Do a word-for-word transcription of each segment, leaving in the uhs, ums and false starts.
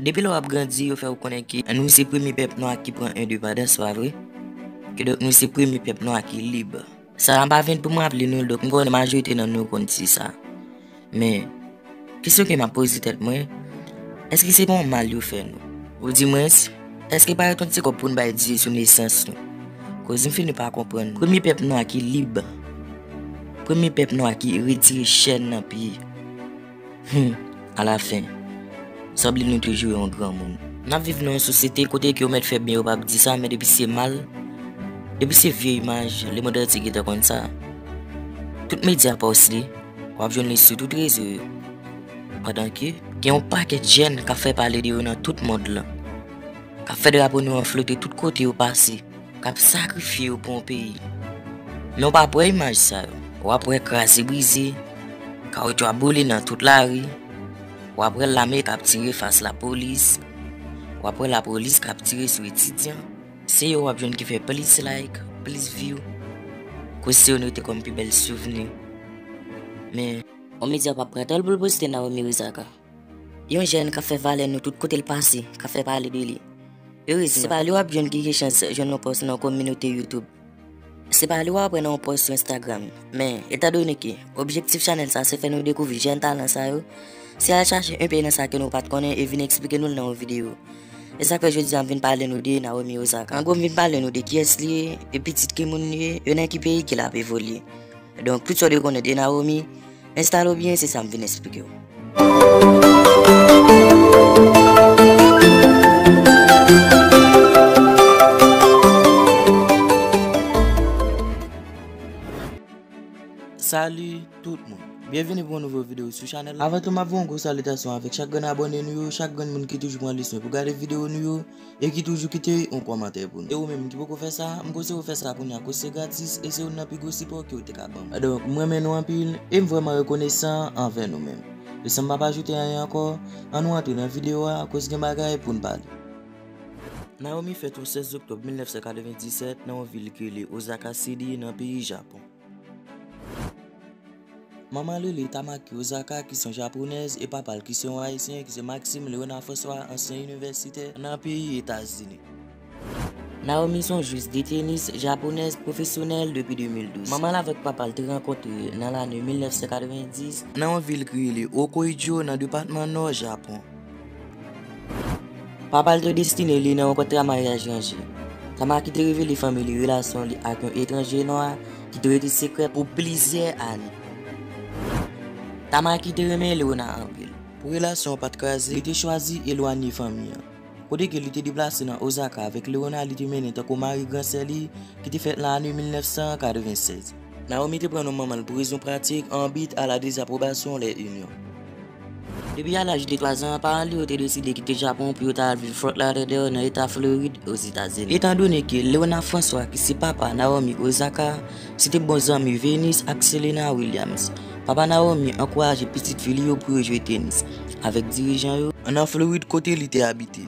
Depi lè w ap grandi, yo fè w konnen ke nou se premye pèp nwa ki pran endepandans, pa vre? Kidonk, nou se premye pèp nwa ki lib. Sa a pa vin pou m raple nou l, donk, m konnen majorite nan nou konn di sa. Men, kesyon ke m ap poze tèt mwen, èske se pa yon mal yo fè nou? Oudimwens, èske pa yo t yon ti kòb pou n bay Dye sou nesans nou? Koz m fini pa konprann. Premye pèp nwa ki lib. Premye pèp nwa ki retire chèn nan pye. Hmm, alafen, sanble nou toujou yon granmoun. N ap viv nan yon sosyete kote ke yo mèt fè byen, yo p ap di sa, men depi se mal, depi se vye imaj, lemonn antye gentan konn sa. Tout medya pa w site, w ap jwenn li sou tout rezo yo. Pandan ke gen yon pakèt jèn k ap fè pale de yo nan tout mond lan, k ap fè drapo nou an flote tout kote yo pase, k ap sakrifye yo pou yon peyi. Men w p ap wè imaj sa yo. W ap wè kraze brize, kawotchou ap boule nan tout lari. W ap wè lame k ap tire fas lapolis. W ap wè lapolis k ap tire sou etidyan. Se yo w ap jwenn ki fè plis like, plis view. Koz se yo nou rete kòm pi bèl souvni. Men, yon medya p ap pran tan l pou l poste Naomi Osaka. Yon jèn k ap fè valè nou tout kote l pase, k ap fè pale de li. Erezman, se pa li w ap jwenn ki gen chans jwenn yon pòs nan kominote YouTube. Se pa li w ap wè nan yon pòs sou Instagram. Men, etandone ke objektif chanèl sa se fè nou dekouvri jèn talan sa yo, se al chache yon peyi nan sa ke nou pa t konnen e vin eksplike nou l nan yon videyo. E sa k fè jodi a m vin pale nou de Naomi Osaka. An gwo, m vin pale nou de kiyès li ye, e pitit ki moun li ye, e nan ki peyi ke l ap evolye. Donk, tout sa w dwe konnen de Naomi, enstale w byen, se sa m vin eksplike w. Salut tout moun. Byenvini pou yon nouvo videyo sou chanèl la. Avan tou, m ap voye yon gwo salitasyon avèk chak grenn abòne nou yo, chak grenn moun ki toujou pran lè swen pou gade videyo nou yo e ki toujou kite yon kòmantè pou nou. E ou menm ki poko fè sa, m konseye w fè sa kounye a, koz se gratis e se youn nan pi gwo sipò ke w te ka ban m. Donk, m renmen nou anpil e m vrèman rekonesan anvè nou menm. E san m pa ajoute anyen ankò, ann nou antre nan videyo a, koz gen bagay pou n pale. Naomi fèt yon sèz oktòb mil nèf san katrevendisèt nan yon vil ki rele Osaka City nan peyi Japon. Manman l rele Tamaki Osaka, ki se yon japonèz, e papa l, ki se yon ayisyen, ki se Maxime Léonard François, ansyen inivèsitè nan peyi Etazini. Naomi se yon jwez de tenis japonèz pwofesyonèl depi de mil douz. Manman l avèk papa l te rankontre nan lane mil nèf san katrevendis nan yon vil ki rele Hokkaido, nan depatman Nò Japon. Papa l te destine li nan yon kontra maryaj ranje. Tamaki te revele fanmi li relasyon li ak yon etranje nwa ki te rete sekrè pou plizyè ane. Tamaki te renmen Léonard anpil. Pou relasyon an pa t kraze, li te chwazi elwanye fanmi an. Kote ke li te deplase nan Osaka avèk Léonard, li te mennen tankou mari gran sè li, ki te fèt nan lane mil nèf san katrevensèz. Naomi te pran non manman l pou rezon pratik, an bit a la dezaprobasyon lè inyon. Depi a laj de twa zan, paran li yo te deside kite Japon pou yo ta al viv Fort Lauderdale nan eta Florid, Ozetazini. Etandone ke Léonard François, ki se papa Naomi Osaka, se te bon zanmi Venus ak Serena Williams. Papa Naomi ankouraje pitit fi li yo pou yo jwe tenis avèk dirijan yo nan Florid kote li te abite.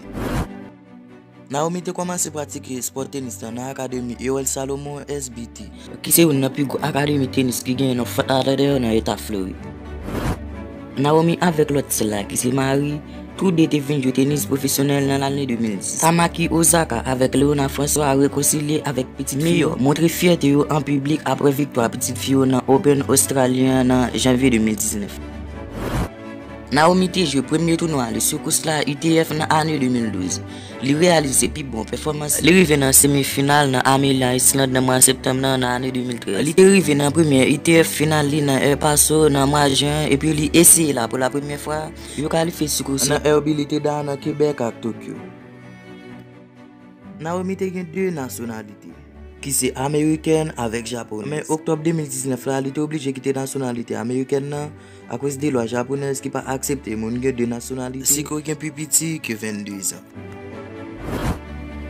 Naomi te kòmanse pratike espò tenis lan nan akademi Ewell Salomon S B T, ki se youn nan pi gwo akademi tenis ki genyen nan Fort Lauderdale nan eta Florid. Naomi avèk lòt sè l la, ki se Marie, tou de te vin jwe tenis pwofesyonèl nan lane de mil dis. Tamaki Osaka avèk Léonard François rekonsilye avèk pitit fi yo, montre fyète yo an piblik apre viktwa pitit fi yo nan Open Ostralyen an nan janvye de mil diznèf. Naomi te jwe premye tounwa le Circus la, I T F, nan ane de mil douz. Li reyalize pi bon pèfòmans. Li rive nan semi final nan Amelia Island nan mwa septanm nan, nan ane de mil trèz. Li te rive nan premyè I T F final li nan El Paso nan mwa jen, epi li eseye la pou la premyè fwa. Yo kalifye Circus la nan Herby Lite Dam nan Quebec ak Tokyo. Naomi te gen de nasyonalite, ki se amerikèn avèk japonèz. Men oktòb de mil diznèf la, li te oblije kite nasyonalite amerikèn nan akoz de lwa japonèz ki pa aksepte moun gen de nasyonalite si ke w gen pi piti ke vennde zan.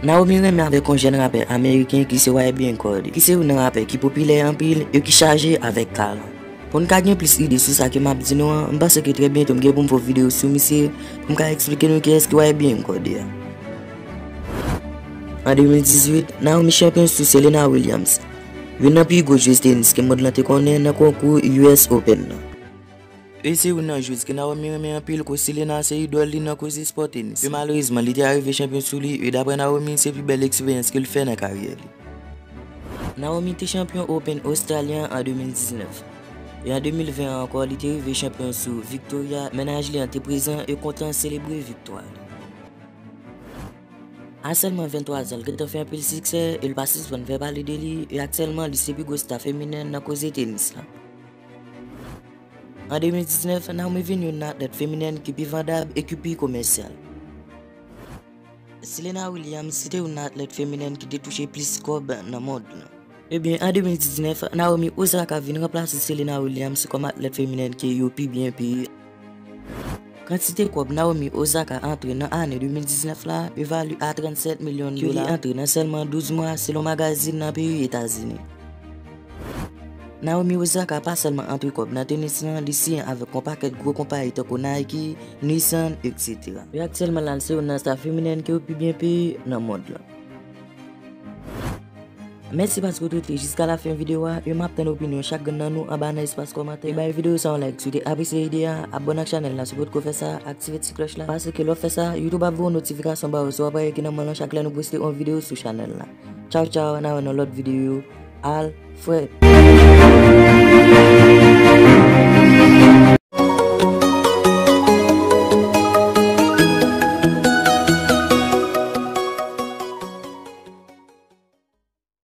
Naomi renmen avèk yon jèn rapè ameriken ki se Y B N Cordae, ki se youn nan rapè ki popilè anpil e ki chaje avèk talan. Pou n ka gen plis ide sou sa ke m ap di nou an, m panse ke trè byento m gen pou m fè yon videyo sou misye, pou m ka eksplike nou kiyès ki Y B N Cordae a. An de mil dizuit, Naomi chanpyon sou Serena Williams, youn nan pi gwo jwez tenis ke mond lan te konnen, nan konkou U S Open nan. E se youn nan jwez ke Naomi renmen anpil, kote Selena se idòl li nan koze spò tenis. E malerezman, li te arive chanpyon sou li, e daprè Naomi, se pi bèl eksperyans ke l fè nan karyè li. Naomi te chanpyon Open Ostralyen an de mil diznèf. E an de mil ven an ankò, li te rive chanpyon sou Victoria, mennaj li an te prezan e kontan selebre viktwa li. A sèlman venntwa zan, l gentan fè anpil siksè e l pa sispann fè pale de li, e aktyèlman, li se pi gwo sta feminèn nan koze tenis la. An de mil diznèf, Naomi vin youn nan atlèt feminèn ki pi vandab e ki pi komèsyal. Serena Williams se te youn nan atlèt feminèn ki te touche plis kòb nan mond lan. Ebyen, an de mil diznèf, Naomi Osaka vin ranplase Serena Williams kòm atlèt feminèn ke yo pi byen peye. Kantite kòb Naomi Osaka antre nan ane de mil diznèf la evalye a trannsèt milyon dola, ke li antre nan sèlman douz mwa, selon magazin nan peyi Etazini. Naomi Osaka pa sèlman antre kòb nan tenis lan, li siyen avèk yon pakèt gwo konpayi tankou Nike, Nissan, etsetera. E aktyèlman la, se youn nan sta feminèn ke yo pi byen peye nan mond lan. Mèsi paske w te rete jiska lafen videyo a, e m ap tann opinyon chak grenn nan nou anba nan espas kòmantè. E bay videyo sa yon like si w te apresye ide a, abòne ak chanèl la si w potko fè sa, aktive ti klòch la, paske lè w fè sa, YouTube ap voye yon notifikasyon ba w si w ap wè ki nan mwen lan chak lè nou poste yon videyo sou chanèl la. Tchaw tchaw, n a wè nan lòt videyo. Alfred.